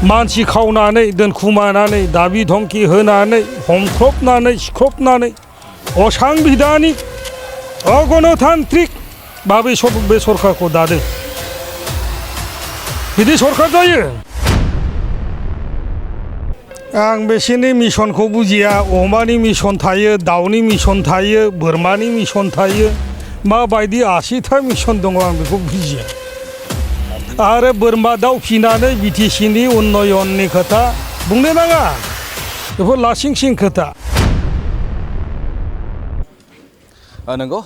मानसि खावनानै दोनखुमानानै दाबि धमकि होनानै हमख्रबनानै सिख्रबनानै असांबिधानिक अगणतान्त्रिक भाबै बे सरकारखौ दादों बिदि सरकार जायो। आं बिसोरनि मिशनखौ बुजिया। अमानि मिशन थायो, दाउनि मिशन थायो, बोरमानि मिशन थायो, माबायदि 80था मिशन दङ आं बेखौ बुजिया। आरो बोरमा दाउ फिनानै बिटिसिनि उन्नयननि खोथा बुंनो नाङा, बेफोर लासिं सिं खोथा। नंगौ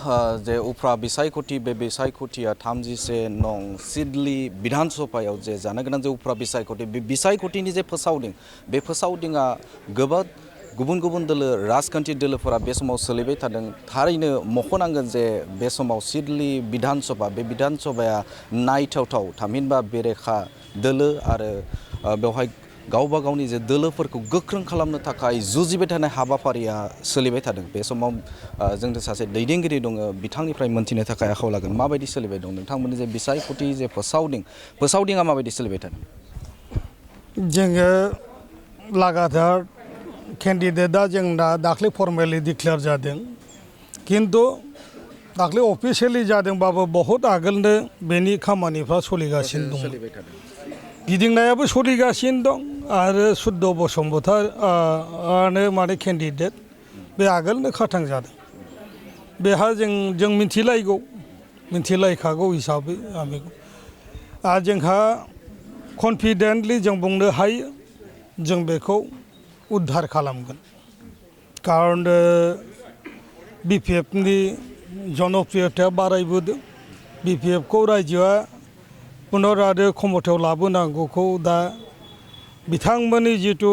जे उफ्रा बिसायख'थि बे बिसायख'थिया 37 नं सिडली विधानसभायाव जे जानो गोनां जे उफ्रा बिसायख'थि बे बिसायख'थिनि जे फोसावदिं बे फोसावदिङा गोबां गुबुन गुबुन दोलो राजखान्थि दोलोफोरा बे समाव सोलिबाय थादों। थारैनो मख'नांगोन जे बे समाव सिडली विधानसभा बे विधानसभाया नायथावथाव थामहिनबा बेरेखा दोलो आरो बेवहाय गावबा गावनि जे दोलोफोरखौ गोख्रों खालामनो थाखाय जुजिबाय थानाय हाबाफारिया सोलिबाय थादों। बे समाव जोंनि सासे दैदेनगिरि दङ, बिथांनिफ्राय मोनथिनो थाखाय आखायाव लागोन माबायदि सोलिबाय दं नोंथांमोननि जे बिसायख'थि जे फोसावदिङा माबायदि सोलिबाय थादों। जोङो लागातार केन्डिडेटआ जोंना दाख्लै फर्मेलि डिक्लेयार जादों, खिन्थु दाख्लै अफिसियेलि जादोंबाबो बहुद आगोलनो बेनि खामानिफ्रा सोलिगासिनो दं। गिदिंनायाबो सोलिगासिनो दं आरो सुद्द बसुमतारी माने केन्डिडेट बे आगोलनो खाथां जादों। बेहा जों मिथिलायखागौ हिसाबै आरो जोंहा कनफिडेन्टलि जों बुंनो हायो जों बेखौ उद्धार खालामगोन। खारन बिपिएफनि जनप्रियताया बारायबोदों। बिपिएफखौ रायजोआ पुनर आरो क्षमतायाव लाबोनांगौखौ दा बिथांमोननि जिथु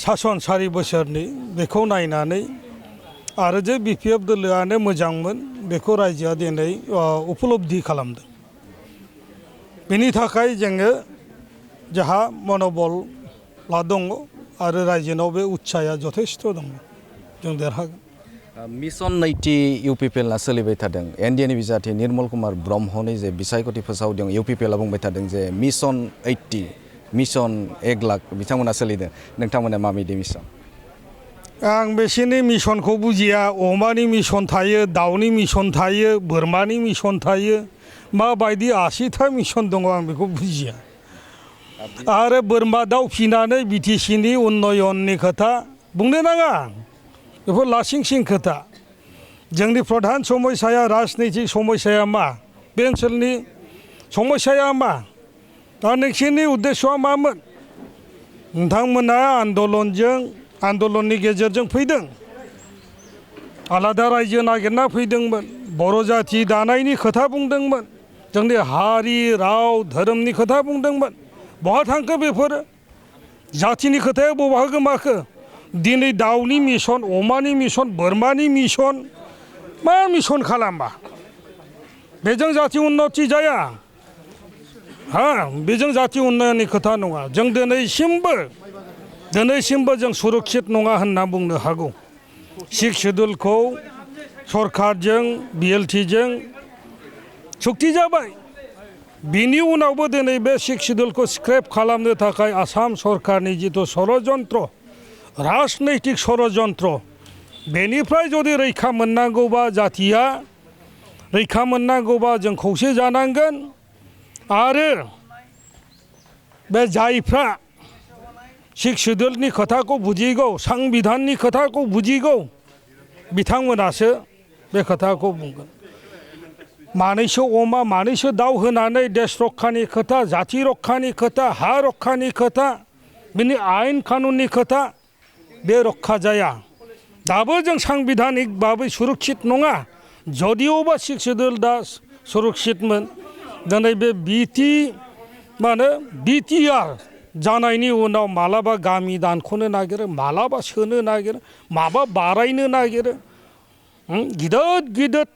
सासन 4 बोसोरनि बेखौ नायनानै आरो जे बिपिएफ दोलोआनो मोजांमोन बेखौ रायजोआ दिनै उपलब्धि खालामदों। बेनि थाखाय जोङो जोंहा मनबल दङ आरो रायजोनाव बे उत्साहया जथेस्थ' दङ, जों देरहागोन। मिशन 80 इउपिपिएलआ सोलिबाय थादों। एनडिएनि बिजाथि निर्मल कुमार ब्रह्मनि जे बिसायख'थि फोसावदिं इउपिपिएलआ बुंबाय थादों जे मिशन 80 मिशन 1 लाख बिथांमोना सोलिदों। नोंथांमोना माबायदि मिशन? आं बिसोरनि मिशनखौ बुजिया। अमानि मिशन थायो, दाउनि मिशन थायो, बोरमानि मिशन थायो, माबायदि 80था मिशन दङ आं बेखौ बुजिया। आरो बोरमा दाउ फिनानै बिटिसिनि उन्नयननि खोथा बुंनो नाङा, बेफोर लासिं सिं खोथा। जोंनि प्रधान समस्याया राजनैतिक समस्याया मा, बे ओनसोलनि समस्याया मा, दा नोंसोरनि उद्देश्यआ मामोन? नोंथांमोना आन्दलननि गेजेरजों फैदों, आलादा रायजो नागिरना फैदोंमोन, बर' जाथि दानायनि खोथा बुंदोंमोन, जोंनि हारि राव धोरोमनि खोथा बुंदोंमोन। बहा थांखो बेफोरो? जाथिनि खोथाया बहा गोमाखो? दिनै दाउनि मिशन, अमानि मिशन, बोरमानि मिशन, मा मिशन खालामा? बेजों जाथि उन्नति जाया। बेजों जाथि उन्नयननि खोथा नङा। जों दिनैसिमबो जों सुरक्षित नङा होनना बुंनो हागौ। 6 सिडुलखौ सरकारजों बिएलटिजों सुक्ति जाबाय। बिनि उनावबो दिनै बे 6 सिडुलखौ स्क्रेप खालामनो थाखाय आसाम सरकारनि जिथु षड़यन्त्र, राजनैतिक षड़यन्त्र, बेनिफ्राय जुदि रैखा मोननांगौबा, जाथिया रैखा मोननांगौबा जों खौसे जानांगोन। आरो बे जायफ्रा 6 सिडुलनि खोथाखौ बुजिगौ, संबिधाननि खोथाखौ बुजिगौ, बिथांमोनासो बे खोथाखौ बुंगोन। मानैसो अमा मानैसो दाउ होनानै देश रक्षानि खोथा, जाथि रक्षानि खोथा, हा रक्षानि खोथा, बिनि आयेन कानुननि खोथा बे रक्षा जाया। दाबो जों सांबिधानिक भाबै सुरक्षित नङा। जदिअबा 6 सिडुल दा सुरक्षितमोन, दिनै बे बिटिआर जानायनि उनाव मालाबा गामि दानख'नो नागिरो, मालाबा सोनो नागिरो, माबा बारायनो नागिरो। गिदिर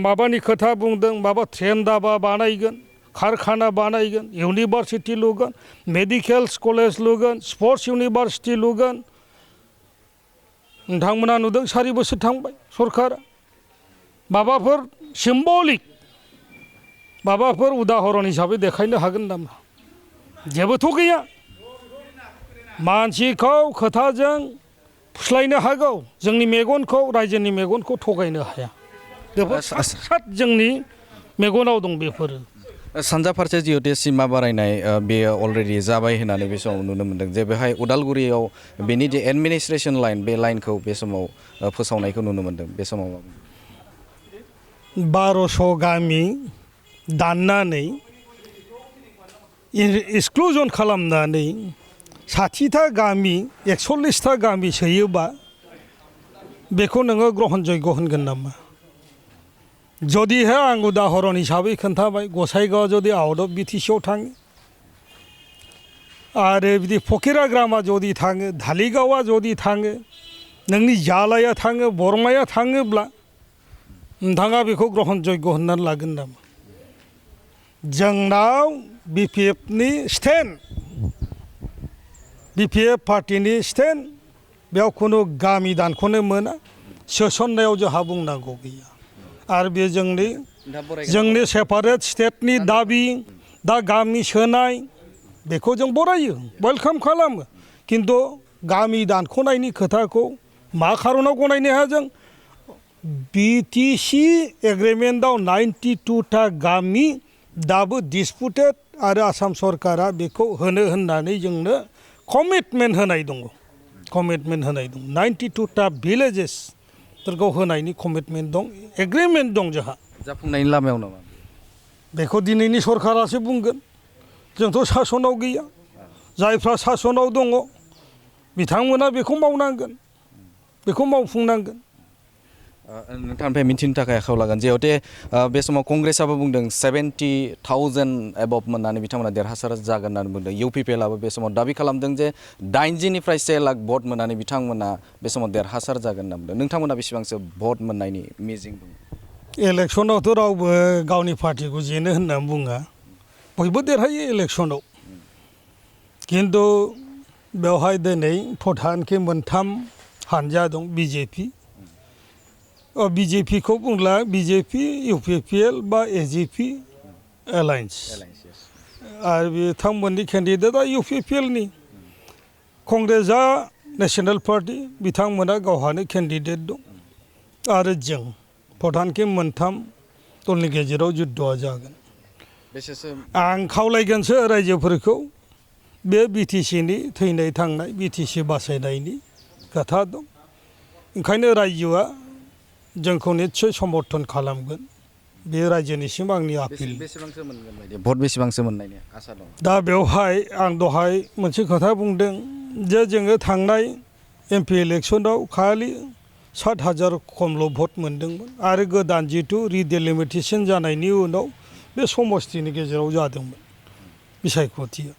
माबानि खोथा बुंदों, माबा ट्रेन दाबा बानायगोन, कारखाना बानायगोन, इउनिभारसिटि लुगोन, मेडिकेल कलेज लुगोन, स्पर्ट्स इउनिभारसिटि लुगोन। नोंथांमोना नुदों 4 बोसोर थांबाय सरकारा। माबाफोर सिम्बलिक माबाफोर उदाहरन हिसाबै देखायनो हागोन नामा जेबोथ' गैया मानसिखौ खोथाजों फुस्लायनो हागौ जोंनि मेगनखौ रायजोनि मेगनखौ थगायनो हाया बेफोर सात जोंनि मेगनाव दं बेफोरो सानजा फारसे जिहेतु सिमा बारायनाय बेयो अलरेडि जाबाय होननानै बे समाव नुनो मोन्दों जे बेहाय उदालगुरियाव बेनि जे एडमिनिस्ट्रेसन लाइन बे लाइनखौ बे समाव फोसावनायखौ नुनो मोन्दों बे समाव 1200 गामि दाननानै एक्सक्लुजन खालामनानै 60था गामि 41था गामि सोयोबा बेखौ नोङो ग्रहण जयग होनगोन नामा जदिहाय आं उदाहरन हिसाबै खोन्थाबाय गसाइगावआ जुदि आउट अफ बिटिसिआव थाङो आरो बिदि फकिराग्रामा जुदि थाङो धालिगावआ जुदि थाङो नोंनि जालाया थाङो बरमाया थाङोब्ला नोंथाङा बेखौ ग्रहण जयग होननानै लागोन नामा जोंनाव बिपिएफनि स्टेन्ड बिपिएफ पार्टिनि स्टेन्ड बेयाव खुनु गामि दानख'नो मोना सोसननायाव जोंहा बुंनांगौ गैया आरो बे जोंनि सेपारेट स्टेटनि दाबि दा गामि सोनाय बेखौ जों बरायो वेलकाम खालामो किन्तु गामि दानख'नायनि खोथाखौ मा खारनाव गनायनो हाया जों बिटिसि एग्रिमेन्टआव 92टा गामि दाबो डिसपुटेड आरो आसाम सरकारा बेखौ होनो होननानै जोंनो कमिटमेन्ट होनाय दङ 92टा भिलेजेस फोरखौ होनायनि कमिटमेन्ट दं एग्रिमेन्ट दं जोंहा जाफुंनायनि लामायाव नामा बेखौ दिनैनि सरकारासो बुंगोन जोंथ' सासनाव गैया जायफ्रा सासनाव दङ बिथांमोना बेखौ मावनांगोन बेखौ मावफुंनांगोन नोंथांनिफ्राय मिथिनो थाखाय आखायाव लागोन जिहेतु बे समाव कंग्रेसआबो बुंदों 70,000 एबभ मोननानै बिथांमोना देरहासार जागोन होननानै बुंदों इउपिपिएलआबो बे समाव दाबि खालामदों जे 80निफ्राय 1 लाख भट मोननानै बिथांमोना बे समाव देरहासार जागोन होनना बुंदों नोंथांमोना बेसेबांसो भट मोननायनि मिजिं दं इलेक्सनावथ' रावबो गावनि पार्टिखौ जेनो होननानै बुङा बयबो देरहायो इलेक्सनाव किन्तु बेवहाय दिनै प्रधानके मोनथाम हानजा दं बिजेपि को बुंला बिजेपि इउपिपिएल बा एजिपि एलायन्स आरो बिथांमोननि केन्डिडेटआ इउपिपिएलनि कंग्रेसआ नेशनेल पार्टी बिथांमोना गावहानो केन्डिडेट दं आरो जों प्रधानके मोनथाम दलनि गेजेराव जुद्धआ जागोन आं खावलायगोनसो रायजोफोरखौ बे बिटिसिनि थैनाय थांनाय बिटिसि बासायनायनि खोथा दं ओंखायनो रायजोआ जोंखौ निस्सय समर्थन खालामगोन बे रायजोनिसिम आंनि आपिल बेसेबांसो मोनगोन बायदि भट बेसेबांसो मोननायनि आसा दं दा बेवहाय आं दहाय मोनसे खोथा बुंदों जे जोङो थांनाय एमपि इलेक्सनाव खालि 7,000 खमल' भट मोनदोंमोन आरो गोदान जितु रिडेलिमिटेसन जानायनि उनाव बे समस्तिनि गेजेराव जादोंमोन बिसायख'थिया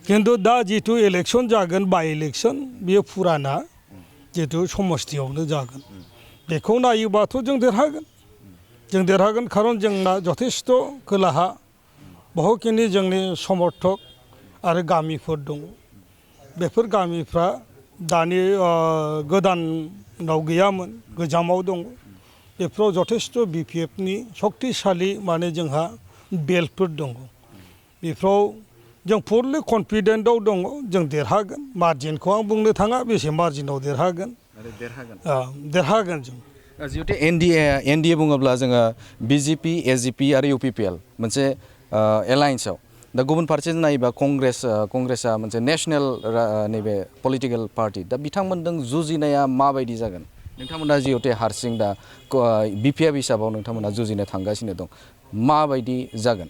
किन्तु दा जितु इलेक्सन जागोन बाइ इलेक्सन बेयो फुराना जितु समस्तियावनो जागोन बेखौ नायोबाथ' जों देरहागोन खारन जोंना जथेस्थ' खोलाहा बहुतखिनि जोंनि समर्थक आरो गामिफोर दङ बेफोर गामिफ्रा दानि गोदानाव गैयामोन गोजामाव दङ बेफोराव जथेस्थ' बिपिएफनि शक्तिशालि माने जोंहा बेल्टफोर दङ बेफोराव जों फुललि कनफिडेन्टआव दङ जों देरहागोन मार्जिनखौ आं बुंनो थाङा बेसे मार्जिनाव देरहागोन जों जिहेतु एनडिए बुङोब्ला जोङो बिजेपि एजिपि आरो इउपिपिएल मोनसे एलायन्सआव दा गुबुन फारसे नायोबा कंग्रेसआ मोनसे नेशनेल नैबे पलिटिकेल पार्टि दा बिथांमोनजों जुजिनाया माबायदि जागोन नोंथांमोना जिहेतु हारसिं दा बिपिएफ हिसाबाव नोंथांमोना जुजिनो थांगासिनो दं माबायदि जागोन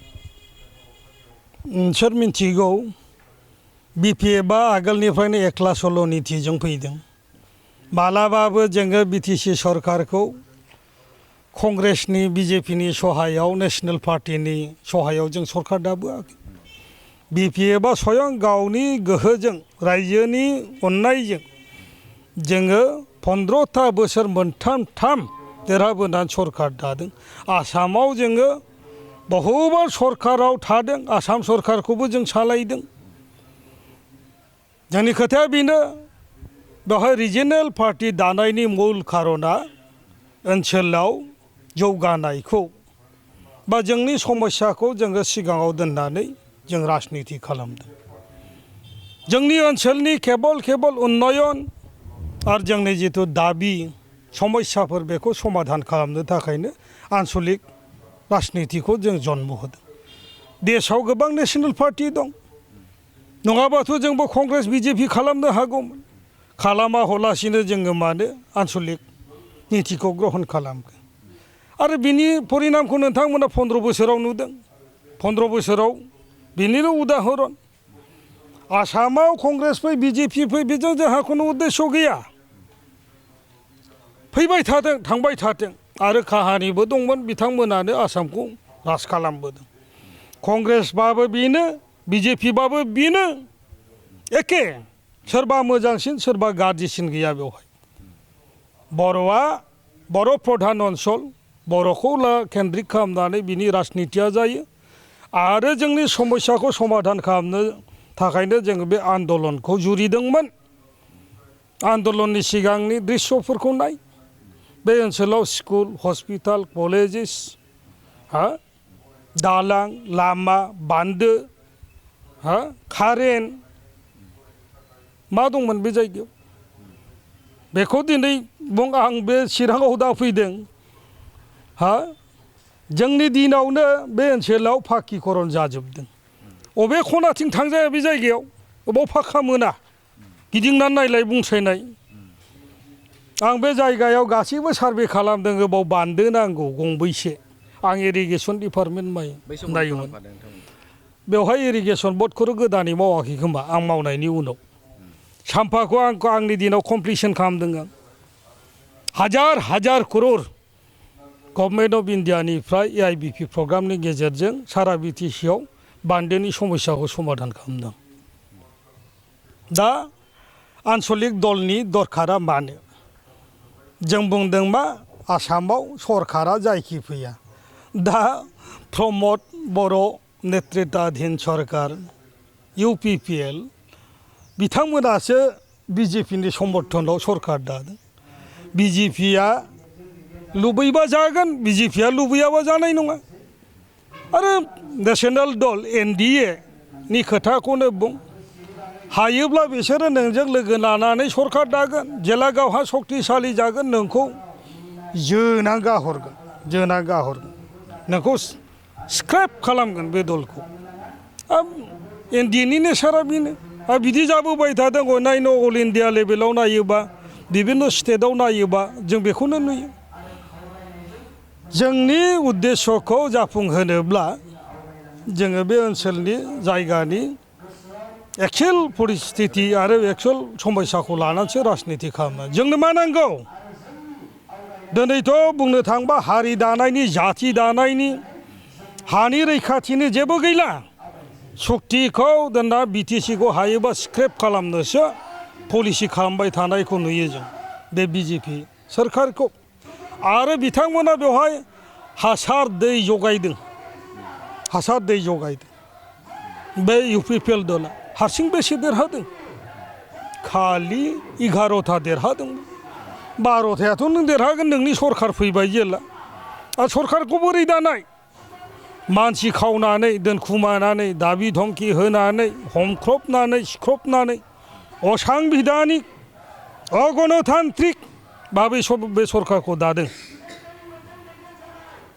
सोर मिन्थिगौ बिपिएफआ आगोलनिफ्रायनो एकला सल' नितिजों फैदों मालाबाबो जोङो बिटिसि सरकारखौ कंग्रेसनि बिजेपिनि सहायाव नेशनेल पार्टिनि सहायाव जों सरकार दाबोआखै बिपिएफआ स्वयं गावनि गोहोजों रायजोनि अननायजों जोङो 15था बोसोर मोनथाम देरहाबोनानै सरकार दादों आसामाव जोङो बहुबार सरकाराव थादों आसाम सरकारखौबो जों सालायदों जोंनि खोथाया बेनो बेवहाय रिजनेल पार्टि दानायनि मुल खारना ओनसोलाव जौगानायखौ बा जोंनि समस्याखौ जोङो सिगाङाव दोननानै जों राजनिति खालामदों जोंनि ओनसोलनि केबल उन्नयन आरो जोंनि जिथु दाबि समस्याफोर बेखौ समाधान खालामनो थाखायनो आन्सलिक राजनितिखौ जों जन्म होदों देशआव गोबां नेशनेल पार्टी दं नङाबाथ' जोंबो कंग्रेस बिजेपि खालामनो हागौमोन खालामा हलासिनो जोङो मानो आन्सलिक नीतिखौ ग्रहण खालामगोन आरो बिनि परिणामखौ नोंथांमोना 15 बोसोराव नुदों 15 बोसोराव बिनिनो उदाहरन आसामाव कंग्रेस फै बिजेपि फै बेजों जोंहा खुनु उद्देश्य गैया फैबाय थादों थांबाय थादों आरो काहानिबो दंमोन बिथांमोनानो आसामखौ राज खालामबोदों कंग्रेसबाबो बेनो बिजेपिबाबो बेनो एखे सोरबा मोजांसिन सोरबा गाज्रिसिन गैया बेवहाय बर' प्रधान ओनसोल बर'खौ केन्द्रिक खालामनानै बिनि राजनितिया जायो आरो जोंनि समस्याखौ समाधान खालामनो थाखायनो जोङो बे आन्दलनखौ जुरिदोंमोन आन्दलननि सिगांनि दृश्यफोरखौ नाय बे ओनसोलाव स्कुल हस्पिटाल कलेजेस दालां लामा बान्दो कारेन्ट मा दंमोन बे जायगायाव बेखौ दिनै आं बे चिराङाव दा फैदों जोंनि दिनावनो बे ओनसोलाव पाकिकरन जाजोबदों अबे खनाथिं थांजाया बे जायगायाव अबाव फाक्का मोना गिदिंनानै नायलाय बुंसायनाय आं बे जायगायाव गासैबो सार्भे खालामदों अबाव बान्दो नांगौ गंबैसे आं इरिगेसन डिपार्टमेन्ट नायोमोन बेवहाय इरिगेसन बर्डखौ गोदानै मावाखै खोमा आं मावनायनि उनाव साम्फाखौ आंनि दिनाव कमप्लिसन खालामदों आं हाजार करोड़ गभर्नमेन्ट अफ इन्डियानिफ्राय AIBP प्रग्रामनि गेजेरजों सारा BTCआव बान्दोनि समस्याखौ समाधान खालामदों दा आन्सलिक दलनि दरखारा मानो जों बुंदों मा आसामाव सरकारा जायखि फैया दा प्रमद बर' नेतृत्वाधीन सरकार UPPL बिथांमोनासो BJPनि समर्थनाव सरकार दादों BJPआ लुबैबा जागोन BJPआ लुबैयाबा जानाय नङा आरो नेशनेल दल NDA नि खोथाखौनो बुं हायोब्ला बिसोरो नोंजों लोगो लानानै सरकार दागोन जेला गावहा सक्तिशालि जागोन नोंखौ जोना गाहरगोन नोंखौ स्क्रेप खालामगोन बे दलखौ NDA नि नेचारा बेनो बिदि जाबोबाय थादों अनायनो अल इन्डिया लेभेलाव नायोबा बिभिन्न स्टेटआव नायोबा जों बेखौनो नुयो जोंनि उद्देश्यखौ जाफुंहोनोब्ला जोङो बे ओनसोलनि जायगानि एक्चुअल परिस्थिति आरो एक्चुअल समस्याखौ लानानैसो राजनिति खालामनाय जोंनो मा नांगौ दिनैथ' बुंनो थांबा हारि दानायनि जाति दानायनि हानि रैखाथिनि जेबो गैला सक्तिखौ दोनना BTCखौ हायोबा स्क्रेप खालामनोसो पलिसि खालामबाय थानायखौ नुयो जों बे BJP सोरखारखौ आरो बिथांमोना बेवहाय हासार दै जगायदों बे UPPL दला हारसिं बेसे देरहादों खालि 11था देरहादों 12थायाथ' नों देरहागोन नोंनि सरकार फैबाय जेला आरो सरकारखौ बोरै दानाय मानसि खावनानै दोनखुमानानै दाबि धमकि होनानै हमख्रबनानै सिख्रबनानै असांबिधानिक अगणतान्त्रिक भाबै बे सरकारखौ दादों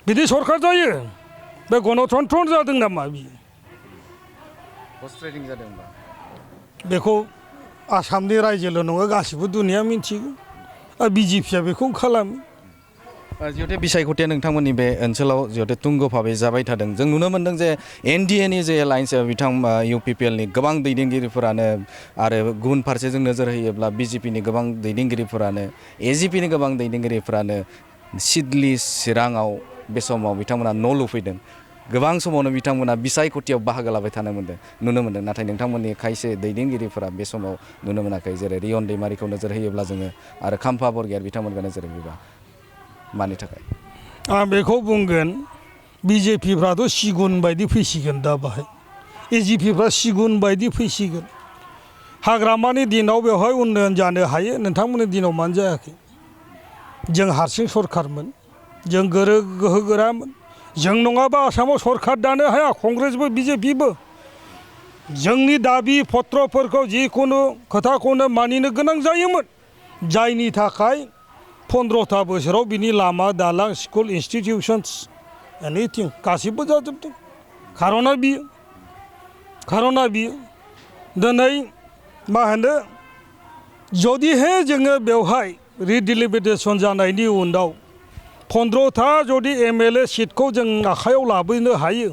बिदि सरकार जायो बे गणतन्त्र जादों नामा बियो बेखौ आसामनि रायजोल' नङा गासिबो दुनिया मिन्थिगौ आरो BJPआ बेखौ खालामो जिहेतु बिसायख'थिया नोंथांमोननि बे ओनसोलाव जिहेतु तुंग भाबै जाबाय थादों जों नुनो मोन्दों जे NDA नि जे एलायन्स बिथां UPPL नि गोबां दैदेनगिरिफोरानो आरो गुबुन फारसे जों नोजोर होयोब्ला BJP नि गोबां दैदेनगिरिफोरानो AGP नि गोबां दैदेनगिरिफोरानो सिडली चिराङाव बे समाव बिथांमोना न' लुफैदों गोबां समावनो बिथांमोना बिसायख'थियाव बाहागो लाबाय नुनो मोन्दों नाथाय नोंथांमोननि खायसे दैदेनगिरिफोरा बे समाव नुनो मोनाखै जेरै रियन दैमारिखौ नोजोर होयोब्ला जोङो आरो खाम्फा बरगयारि बिथांमोनखौ नोजोर होयोबा मानि थाखाय आं बेखौ बुंगोन BJPफ्राथ' सिगुन बायदि फैसिगोन दा बाहाय AGPफ्रा सिगुन बायदि फैसिगोन हाग्रामानि दिनाव बेवहाय उन्नयन जानो हायो नोंथांमोननि दिनाव मानो जायाखै जों हारसिं सरकारमोन जों गोहो गोरामोन जों नङाबा आसामाव सरखार दानो हाया कंग्रेसबो बिजेपिबो जोंनि दाबि पत्रफोरखौ जिखुनु खोथाखौनो मानिनो गोनां जायोमोन जायनि थाखाय 15था बोसोराव बिनि लामा दालां स्कुल इन्स्टिटिउसन्स एनिथिं गासिबो जाजोबदों खार'ना बियो दिनै मा होनो जुदिहे जोङो बेवहाय रिडिलिमिटेसन जानायनि उनाव 15था जुदि MLA सिटखौ जों आखायाव लाबोनो हायो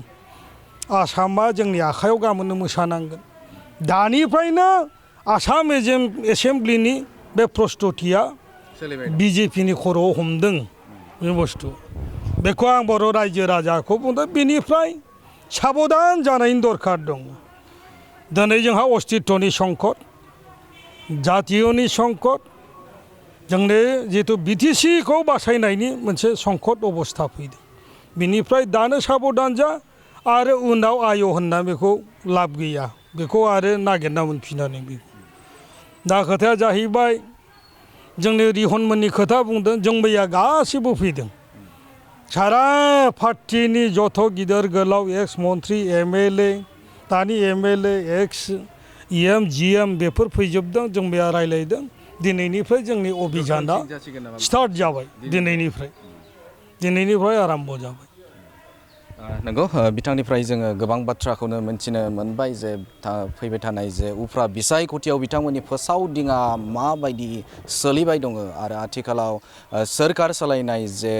आसामा जोंनि आखायाव गाबोननो मोसानांगोन दानिफ्रायनो आसाम एसेमब्लिनि बे प्रस्तुतिया बिजेपिनि खर'आव हमदों बे बुस्थु बेखौ आं बर' रायजो राजाखौ बुंदों बेनिफ्राय साबधान जानायनि दरखार दं दिनै जोंहा अस्तित्वनि संकट जातीयनि संकट जोंनि जितु BTCखौ बासायनायनि मोनसे संकट अबस्था फैदों बिनिफ्राय दानो साबधान जा आरो उनाव आय होनना बेखौ लाब गैया बेखौ आरो नागिरना मोनफिनानै बेखौ दा खोथाया जाहैबाय जोंनि रिहनमोननि खोथा बुंदों जों मैया गासिबो फैदों सारा पार्टिनि जथ' गिदिर गोलाव एक्स मन्त्रि MLA दानि MLA एक्स EM GM बेफोर फैजोबदों जों मैया रायलायदों दिनैनिफ्राय जोंनि अभियाना स्टार्ट जाबाय दिनैनिफ्राय आरम्भ जाबाय नंगौ बिथांनिफ्राय जोङो गोबां बाथ्राखौनो मिन्थिनो मोनबाय जे फैबाय थानाय जे उफ्रा बिसायख'थियाव बिथांमोननि फोसावदिङा माबायदि सोलिबाय दङ आरो आथिखालाव सोरखार सालायनाय जे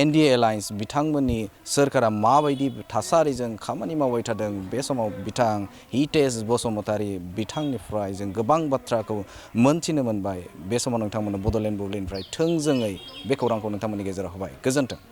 NDA एलायन्स बिथांमोननि सोरखारा माबायदि थासारिजों खामानि मावबाय थादों बे समाव बिथां हितेश बसुमतारी बिथांनिफ्राय जों गोबां बाथ्राखौ मोनथिनो मोनबाय बे समाव नोंथांमोननो बड'लेण्ड बुब्लिनिफ्राय थोंजोङै बे खौरांखौ नोंथांमोननि गेजेराव होबाय गोजोन्थों